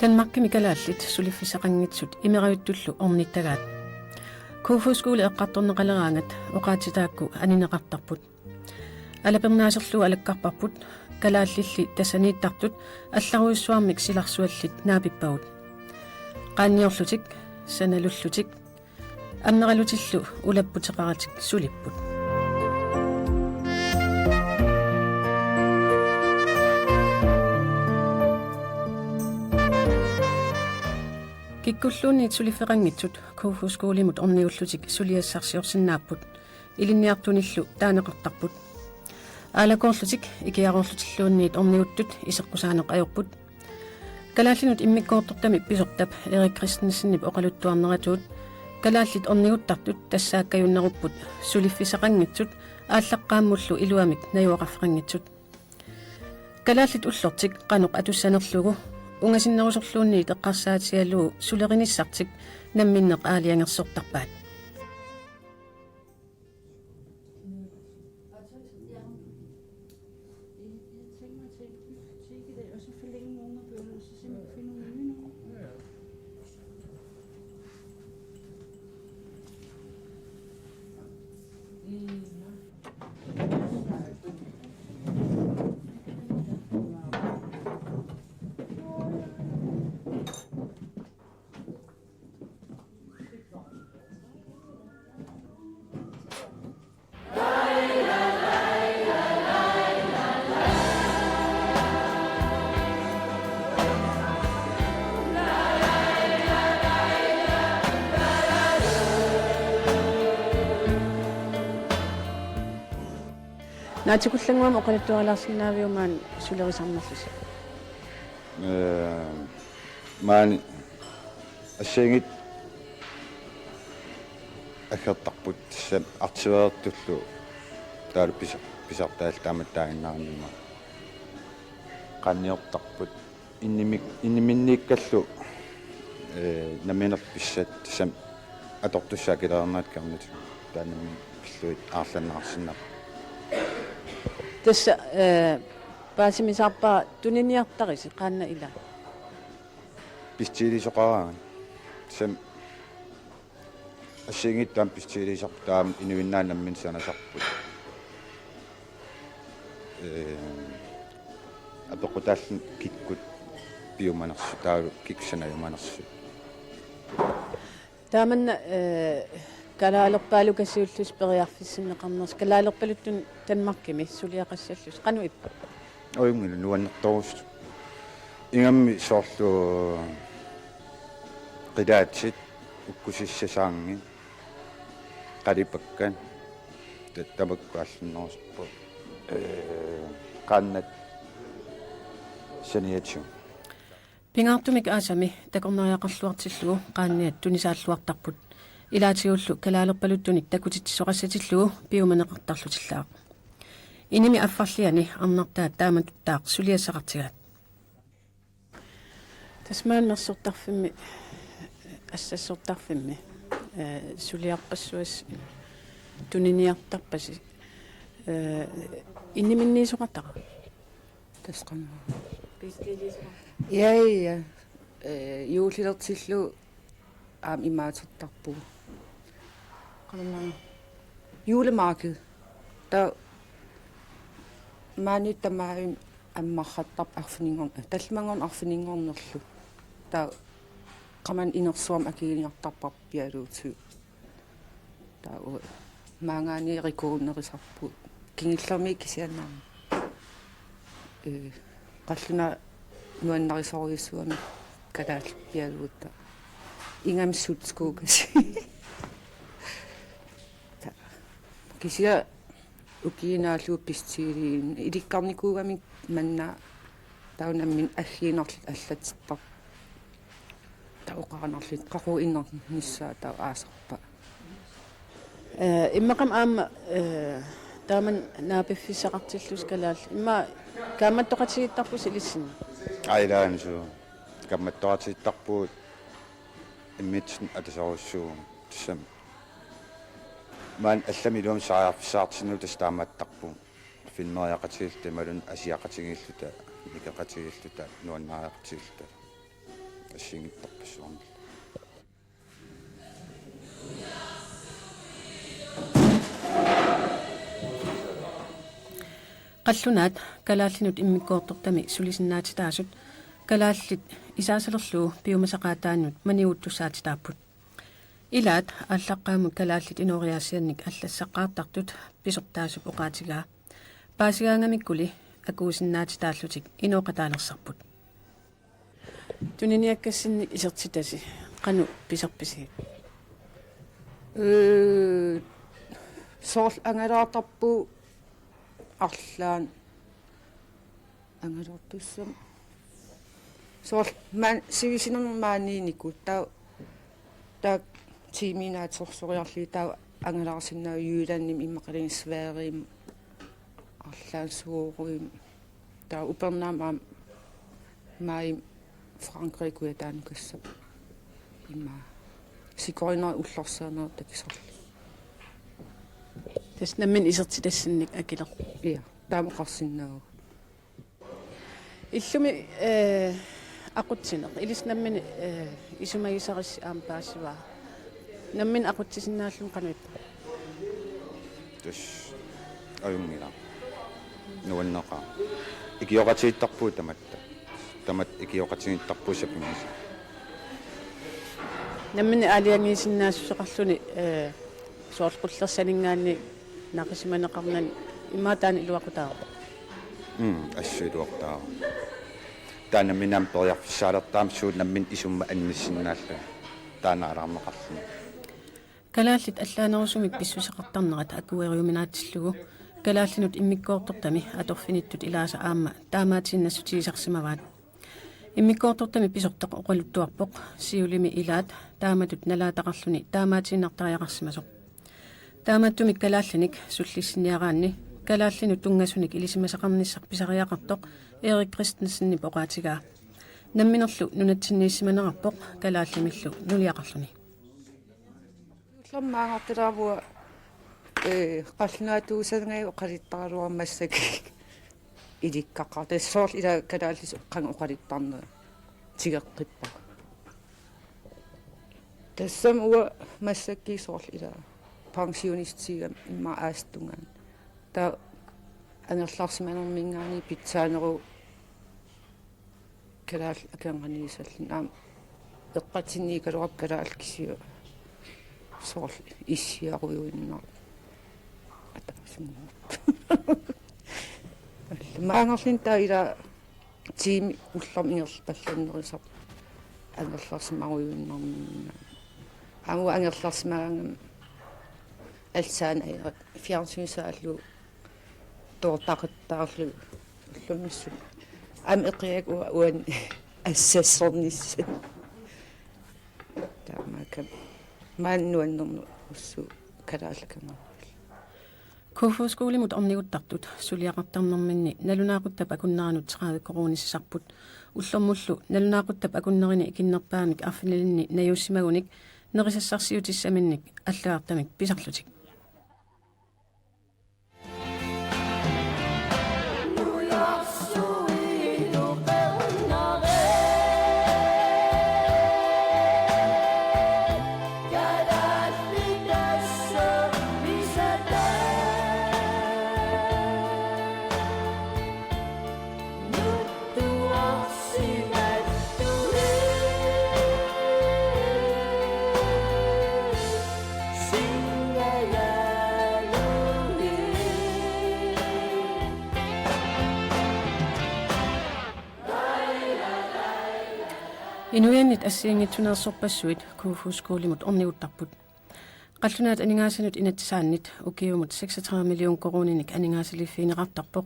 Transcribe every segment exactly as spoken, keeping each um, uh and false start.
Danmarkimi kalaallit suliffissaqanngitsut imerajuttullu ornittagaat. Kofoeds Skole eqqartorneqaleraangat oqaatsit taakku anineqartarput. Alapernaaserlugu alakkarparput, kalaallilli tassaniittartut allarujussuarmik silarsuallit naapippagut. Qaanniorlutik, sanalullutik, ammeralutillu ulapputeqaratik sulipput. Kikkulluunniit suliffeqanngitsut Kofoeds Skolemut orniullutik suliassarsiorsinnaapput. Ilinniartunillu taaneqartarput. Aalakoorlutik ikiaroorlutilluunniit orniguttut iseqqusaaneq ajorput. Kalaallinut immikkoortortami pisortap Erik Christensenip oqaluttuarneratuut kalaallit orniguttartut tassaakkajunnerupput suliffissaqanngitsut aallaqqaammullu iluamik najugaqarfeqanngitsut. Kalaallit ullortik qanoq atussanerlugu ungasinnerusorluunniit eqqarsaatigalugu sulerinissartik namminneq aalajangersortarpaat. Naatsikullannguamik oqaluttuarilaarsinnaaviuk maani sulerisarnerlusi? Ee, maani assigiinngitsut aggertarput, tassa artiveertullu taavalu pisa-, pisartaallu taamatut taaginnarniuma. Qaanniortarput. Innimi-, inniminniikkallu, ee, nammineq pissat tassami atortussat akilerinerat kernit taanna pillugit aarlanneqarsinnaapput. Tassa, ee, paasimisaarpara tuniniartarisi qaannat ila? Pisitsilisoqaraangat. Tassami assigiinngitsut taama pisitsiliisarput taama inuinnaat namminneq sanasarput. Ee, apeqqutaalluni kikkut piumanersut, taavalu kikkut sanajumanersut. Taamanna, ee, kalaalerpaaluka siulleq periarfissinneqarnersi, kalaalerpaluttunik Danmarkimi suliaqassallusi, qanoq ippa? Ajunngilaq, nuannertorujussuuvoq. Ingammik soorlu qilaatit, ukkusissasaanngit, qalipakkat, ta-, tamakku allannerusuppoq. Ee, qaannat saniatigut. Pingaartumik aasami takornariaqarluartillugu qaanniat tunisaalluartarput. Ilaatigullu kalaalerpaluttunik takutitsisoqassatillugu piumaneqartarlutillaaq. Inimi affarliani arnartaat taamatuttaaq suliassaqartigaat. Tassa maani mersortarfimmi, assassortarfimmi, ee, suliarpassuassi tuniniartarpasi, ee, inniminniisoqartara. Tassa qanoq. Ja, ja. Ee, juullilertillugu aamma imaattortarpugut. Qanormaana? Julemarked. Taava maani tamaat ammarrattarpoq arfininngorn-, tallimanngornermi arfininngornerlu. Taava qamani inersuarmi akiliinnartarparput pialuutigut. Taava maanngaanniit rikuunnerisarpugut. Kingullermik kisianni aamma. Ee, qallunaat nuannarisorujussuugami kalaallit pialuuta. Ingammik sutskugasi. Ta-, kisianni ukiup naallugu pisitsiliin ilikkarnikuugami manna taava nammineq aggiinnarluta allatipparput. Oqaannarlutik qaqugu innarnissaa taava aasarpa. Ee, immaqami aamma, ee, taamani naapiffissaqartillusi kalaallit. Immaqa kaammattoqatigiittarpusi ilissinnut. Aa, ilaanni suu. Kaammattoqatigiittarpugut immitsinnut ataserussuugut tassami. Maani allamik iluamik periarfissaqartinnagu tassa taamaattarpugut. Filmeriaqatigiilluta imaluunniit asiaqatigiilluta, nikeqatigiilluta, nuannariaqatigiilluta. Assigiinngitsorpassuarnillu. Qallunaat kalaallinut immikkoortortami sulisinnaatitaasut kalaallit isaasalerlugu piumasaqaataannut maniguttussaatitaapput. Ilaat aallaqqaammut kalaallit inooriaasiannik allassaqqaartartut pisortaasup oqaatigaa. Paasigaangamikkuli akuusinnaatitaallutik inooqataalersarput. Tuniniakkassinnik isertitasi qanoq pisarpisigit? Ee, soorlu angalaartarpugut arlaannik angalaartussam. Soorlu maan-, sivisunermut maaniinnikuuvoq taava, taakku tiimiinnaat sorsoriarlugit taava angalaarsinnaavugut Jyllandimi immaqaluunniit Sverigemi arlaannik Sorømi. Taava upernaaq aamma maajimi Frankrigikut taanukassapput. Immaqa sikorinerit ullorsiornerit takusarlugit. Tassa nammineq isertitassinnik akilerpoq. Ja, taama oqarsinnaavugut. Illumi, ee, aqutsineq. Ilissi nammineq, ee, isumagisarissi aamma paasivara. Nammineq aqutsisinnaalluni qanoq ippa? Tassa ajunngilaq. Nuanneqaaq. Ikioqatigiittarpugut tamatta. Tamatta ikioqatigiittarpugut sapinngisamik. Nammineq aalajangiisinnaassuseqarluni, ee, soorlu qullersaninngaanniit naqisimaneqarnani immaqa taanna iluaqutaavoq. Mm, assut iluaqutaavoq. Taanna nammineq aamma periarfissaalertarami suut nammineq isummat annissinnaallugit. Taanna aalaarneqarluni. Kalaallit allaanerusumik pissuseqartarnerat akueriuminaatsillugu kalaallinut immikkoortortami atorfinittut ilaasa aamma taamaatiinnassutigisarsimavaat. Immikkoortortami pisortaq oqaluttuarpoq Siulimi ilaat taamatut nalaataqarluni taamaatiinnartariaqarsimasoq. Taamaattumik kalaallinik sullissinniaraanni kalaallinut tunngasunik ilisimasaqarnissaq pisariaqartoq Erik Christensenip oqaatigaa. Namminerlu nunatsinniissimanerarpoq kalaallimillu nuliaqarluni. Ullormi maangartalaarpunga, ee, qallunaatuusanngajakkit oqaluttaraluarama massakkut ilikkaqartoq. Tassa soorlu ila kalaallisut qanga oqaluttarnerat tigeqqippagu. Tassami uanga massakkut soorlu ila pensionistiugama immaqa aasap tungaanut. Taava angerlarsimanerminngaanniit pitsaaneruvoq kalaallit akornanniissallutik. Aamma eqqatsinniikkaluarpoq kalaallit kisianni soorlu issiarujuinnarput. Ataasinngorpoq. Maangarluni taava ila tiimi ullormi ingerlapallannerusarpoq angerlarsimarujuinnarminngaanniit. Aamma uanga angerlarsimagaangama alsaana ajorat fjernsynissaallu toortaqattaarlugu ullormissut. Aamma eqiakka uanga uani assassornissat. Taamaakkami maani nuannernerussuu kalaallit akornanniillutik. Kofoeds Skolemut orniguttartut suliaqartarnerminni nalunaaquttap akunneranut tredive koruunisisarput. Ullormullu nalunaaquttap akunnerini ikinnerpaamik arfinilinni najuussimagunik nerisassarsiutissaminnik allagartamik pisarlutik. Inuiannit assigiinngitsuneersorpassuit Kofoeds Skolemut orniguttarput. Qallunaat aningaasanut inatsisaannit ukiumut seksogtredive million koruuninik aningaasaliiffigineqartarpoq,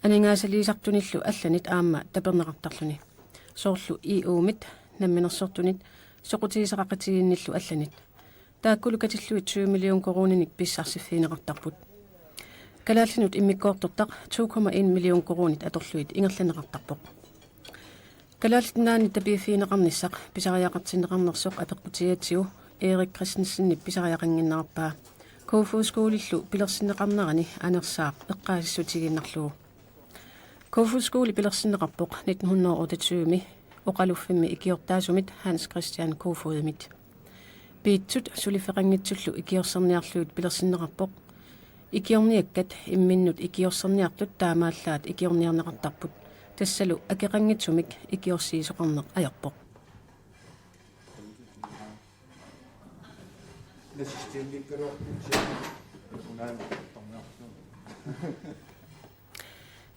aningaasaliisartunillu allanit aamma taperneqartarluni. Soorlu I O-mit, Namminersortunit, soqutigisaqaqatigiinnillu allanit. Taakkulu katillugit tyve million koruuninik pissarsiffigineqartarput. Kalaallinut immikkoortortaq to komma en million koruunit atorlugit ingerlanneqartarpoq. Kalaallit Nunaanni tapiiffigineqarnissaq pisariaqartinneqarnersoq apeqqutigatsigu Erik Christensenip pisariaqannginnerarpaa. Kofoeds Skolillu pilersinneqarnerani anersaaq eqqaasissutigiinnarlugu. Kofoeds Skole pilersinneqarpoq nitten hundrede og otteogtyve oqaluffimmi ikiortaasumit Hans Christian Kofoedimit. Piitsut suliffeqanngitsullu ikiorserniarlugit pilersinneqarpoq. Ikiorniakkat imminnut ikiorserniartut taamaallaat ikiorniarneqartarput. Tassalu akeqanngitsumik ikiorsiisoqarneq ajorpoq.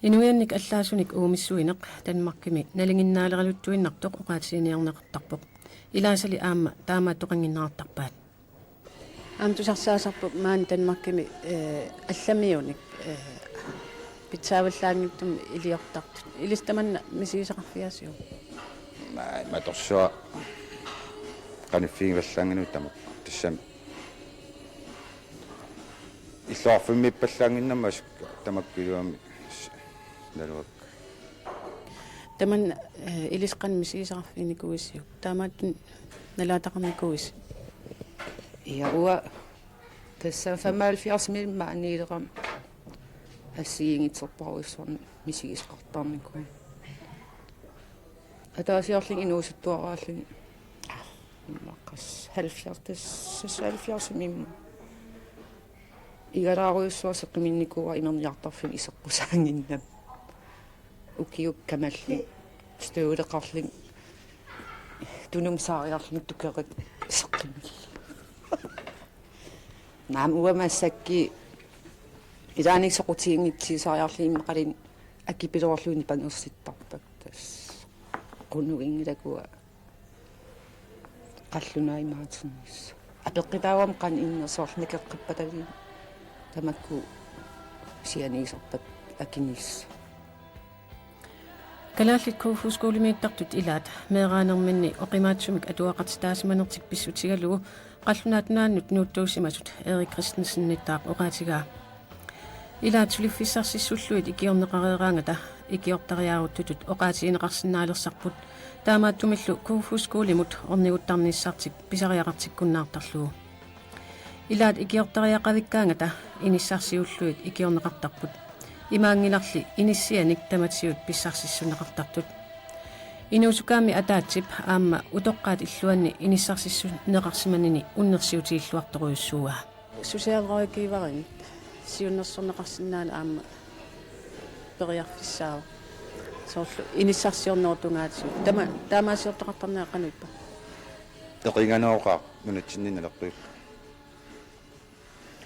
Inuiannik allaasunik uumissuineq Danmarkimi nalinginnaaleraluttuinnartoq oqaatiginiarneqartarpoq. Ilaasali aamma taamaattoqannginnerartarpaat. Aamma tusarsaasarput maani Danmarkimi, eh, allamiunik, eh, pitsaavallaanngitsumik iliortartut. Ilissi tamanna misigisaqarfigaasiuk? Maa, matorsuaq qaniffigivallaannginnami tamakku. Tassami illoqarfimmiippallaannginnami asukka tamakku iluamik s-, naluakka. Tamanna, eh, ilissi qanoq misigisaqarfiginikuuisiuk? Taamaattunik nalaataqarnikuuisi? Ja, uanga tassa femoghalvfjerdsimi maaniilerama assigiinngitsorpassuarnik misigisaqartarnikuuvunga. Ataasiarlunga inuusuttuaraallunga. Immaqa halvfjerds, seksoghalvfjerdsimi immaqa. Igalaarujussuaq seqiminnikuuara imerniartarfimmi iseqqusaannginnami. Ukiut kamallugu. Støvleqarlunga. Tunumut saariarlunga tukerik seqimillugu. Naamik uanga massakkut ilaanni soqutiginngitsuusariarlunga immaqaluunniit akipiloorlugit nipangersittarpakka tassa. Qunuginngilakka uanga qallunaat imaatsinnis. Apeqqutaavoq qanoq innersoq nakeqqippatalugu tamakku sianiisarpat akinissaq. Kalaallit Kofoeds Skolemiittartut ilaat meeraanerminni oqimaatsumik atuaqatitaasimanertik pissutigalugu Qallunaat Nunaannut nuuttuusimasut Erik Christensenittaaq oqaatigaa. Ilaat suliffissarsissullugit ikiorneqareeraangata ikiortariaaruttutut oqaatigineqarsinnaalersarput, taamaattumillu Kofoeds Skolemut orniguttarnissartik pisariaqartikkunnaartarlugu. Ilaat ikiortariaqavikkaangata inissarsiullugit ikiorneqartarput. Imaanngilarli inissianik tamatigut pissarsissuunneqartartut. Inuusukaammi ataatsip aamma utoqqaat illuanni inissarsissuunneqarsimanini unnersiutigilluartorujussuuaa. Socialrådgiverinit siunnersorneqarsinnaanera aamma periarfissaavoq. Soorlu inissarsiornerup tungaatigut. Tama-, taamaasiortoqartarnera qanoq ippa? Eqinganeroqaaq nunatsinni naleqqiullugu.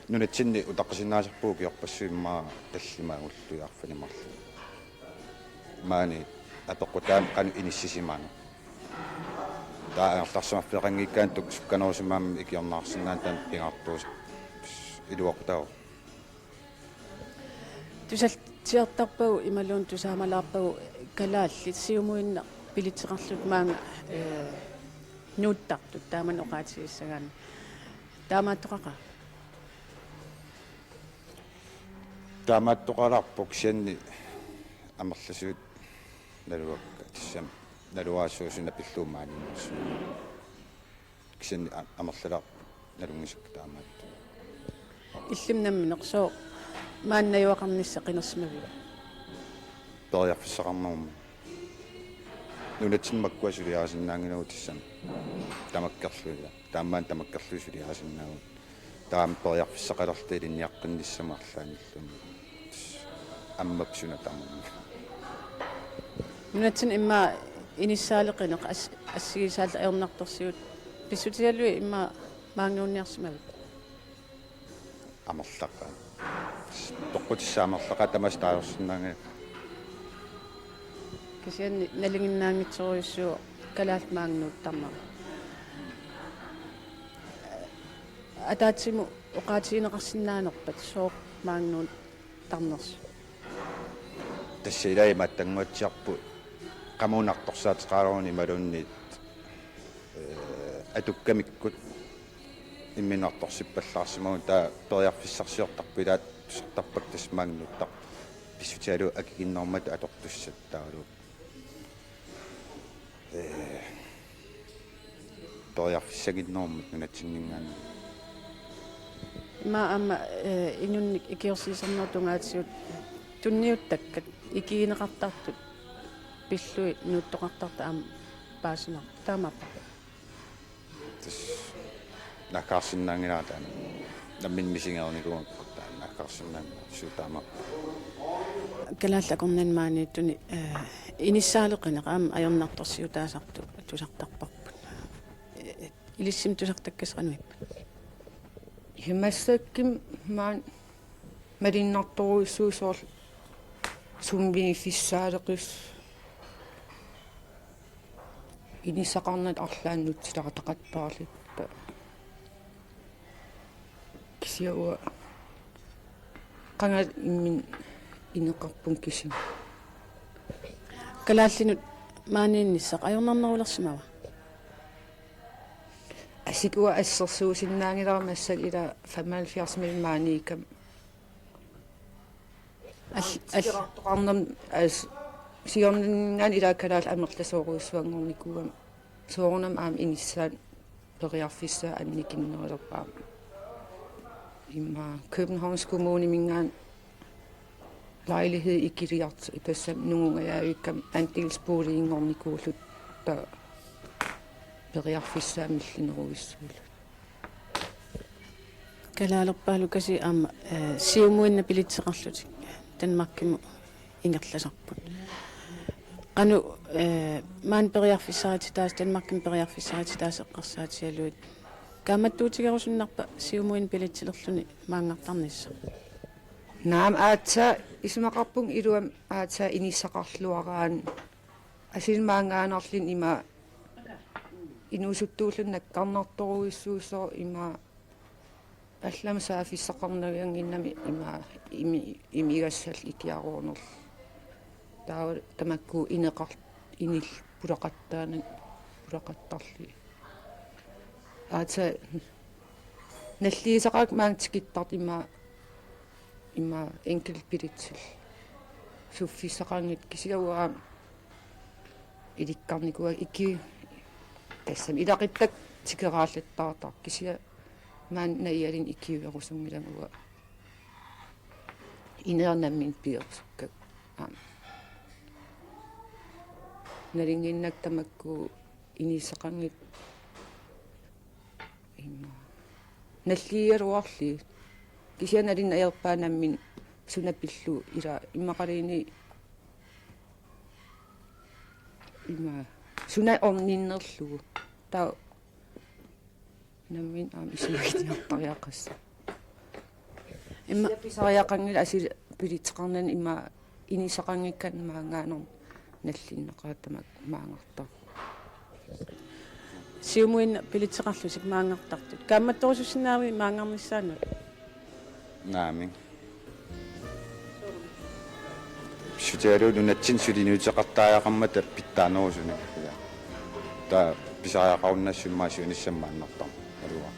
Nunatsinni utaqqisinnaasarpugut ukiorpassuit immaqa tallimaat ullui arfineq-marluk. Maani apeqqutaavoq qanoq inissisimaneq. Taava angerlarsimaffeqanngikkaanni tuk-, sukkanerusimammik ikiorneqarsinnaanera taanna pingaartuusarpoq. Iluaqutaavoq. Tusallatsiartarpagut imaluunniit tusaamalaarpagut kalaallit siumuinnaq bilitseqarlutik maanga, eh, nuuttartut taamani oqaatigissagaanni. Taamaattoqaqaaq. Taamaattoqalaarpoq kisianni amerlasuut naluakka tassami naluara suut suna pillugu maaniinnersugut. Kisianni a-, amerlalaarpoq nalunngisakka taamaattoq. Illimmi nammineq sooq maani najugaqarnissaq qinersimaviuk? Periarfissaqarnerummat. Nunatsinni makkua suliarisinnaanngilagut tassami. Tamakkerlugu. Taamaammat tamakkerlugu suliarisinnaavugut. Taama periarfissaqalerluta ilinniaqqinnissamut arlaannilluunniit. Ammap suna tamarmi. Nunatsinni immaqa inissaaleqineq as-, assigisaallu ajornartorsiut pissutigalugu immaqa maannguunniarsimavit? Amerlaqaat. Toqqutissaa amerlaqaat tamaasa taagorsinnaanngilakka. Kisianni nalinginnaanngitsorujussuuvoq kalaallit maanga nuuttarnerat. Ataatsimut oqaatigineqarsinnaanerpat sooq maanga nuuttarnersut? Tassa ilai imaattunnguatsiarput qamuuna artorsaateqaleruni imaluunniit, ee, Atukkamikkut imminut artorsipallaarsimagunik, taava periarfissarsiortarput, ilaat tusartarpakka tassa maanga nuuttarput pissutigalugu akikinnerummat atortussat taavalu, ee, periarfissaginnerummat nunatsinninngaanniit. Ima aamma, ee, inunnik ikiorsiisarnerup tungaatigut tunniuttakkat ikigineqartartut pillugit nuuttoqartartut aamma paasinarpoq. Taamaappa? Tassa naaggaarsinnaanngilara taanna. Nammineq misigereernikuugakku taanna naaggaarsinnaanngilara, suu taamaappa. Kalaallit akornanni maaniittuni, ee, inissaaleqineq aamma ajornartorsiutaasartoq tusartarparput. Ee, ilissinnut tusartakkassat qanoq ippat? Massakkut maani malunnartorujussuuvoq soorlu summiiffissaaleqisut, inissaqarnata arlaannik nutsilaartaqattaarluta. Kisianni uanga qanga imminut ineqarpunga kisianni. Kalaallinut maaniinnissaq ajornarnerulersimava? Asik uanga assersuusinnaanngilara massakkut ila femoghalvfjerdsimiit maaniikkama. Al-, al-, siorartoqarnermut as-, siornanninngaanniit ila kalaallit amerlasoorujussuanngornikuugama soorunami aamma inissaat periarfissaa annikinnerulerpara. Ima Københavns Kommuneminngaanniit lejlighed ikiliartoq, tassami nungungajavikkama andelsboliginngornikuulluta, taava periarfissaat millinerujussuulluta. Kalaalerpaalukasiit aamma, ee, siumuinnaq bilitseqarlutik Danmarkimut ingerlasarput. Qanoq, ee, maani periarfissarititaas-, Danmarkimi periarfissarititaaseq eqqarsaatigalugit, kaammattuutigerusunnarpa siumuinnaq bilitsilerluni maanngartarnissaq? Naamik, aatsaat isumaqarpunga iluamik aatsaat inissaqarluaraanni. Asuli maanngaannarluni ima inuusuttuulluni nakkarnartorujussuusoq, ima allamik saaffissaqarnaviannginnami ima imi-, imigassallu ikiaroornerlu. Taava tamakku ineqar-, inillu pulaqattaarluni, pulaqattaarluni. Aatsaat nalliussaqaakka maanga tikittartut ima, ima enkeltbilletsillu suffissaqanngitsut, kisianni uanga ilikkarnikuuakka iki-, tassami ilaquttakka tikeraallattaartarput, kisianni maani najalinnik ikiuerusunngilanga uanga ineq nammineq pigerusukkakku. Aamma nalunnginnakku tamakku inissaqanngitsut ima nalliugaluarlugit. Kisianni nalunngilarpara nammineq suna pillugu, ila immaqaluunniit ima suna orninnerlugu. Taava nammineq aamma isumaginiartariaqassaaq. Ima- Kisianni pisariaqanngilaq asuli bilitseqarnani ima inissaqanngikkaanni maanngaannarnik nallinnaqaaq, tamakku maanngartarput. Siumuinnaq bilitseqarlutik maanngartartut. Kaammattorusussinnaavit maanngarnissaannut? Naamik. Pissutigalugu nunatsinni suliniuteqartariaqarmata pitsaanerusunik. Taava pisariaqarunnaassaaq immaqa siunissami maanngartarneq. Aluga.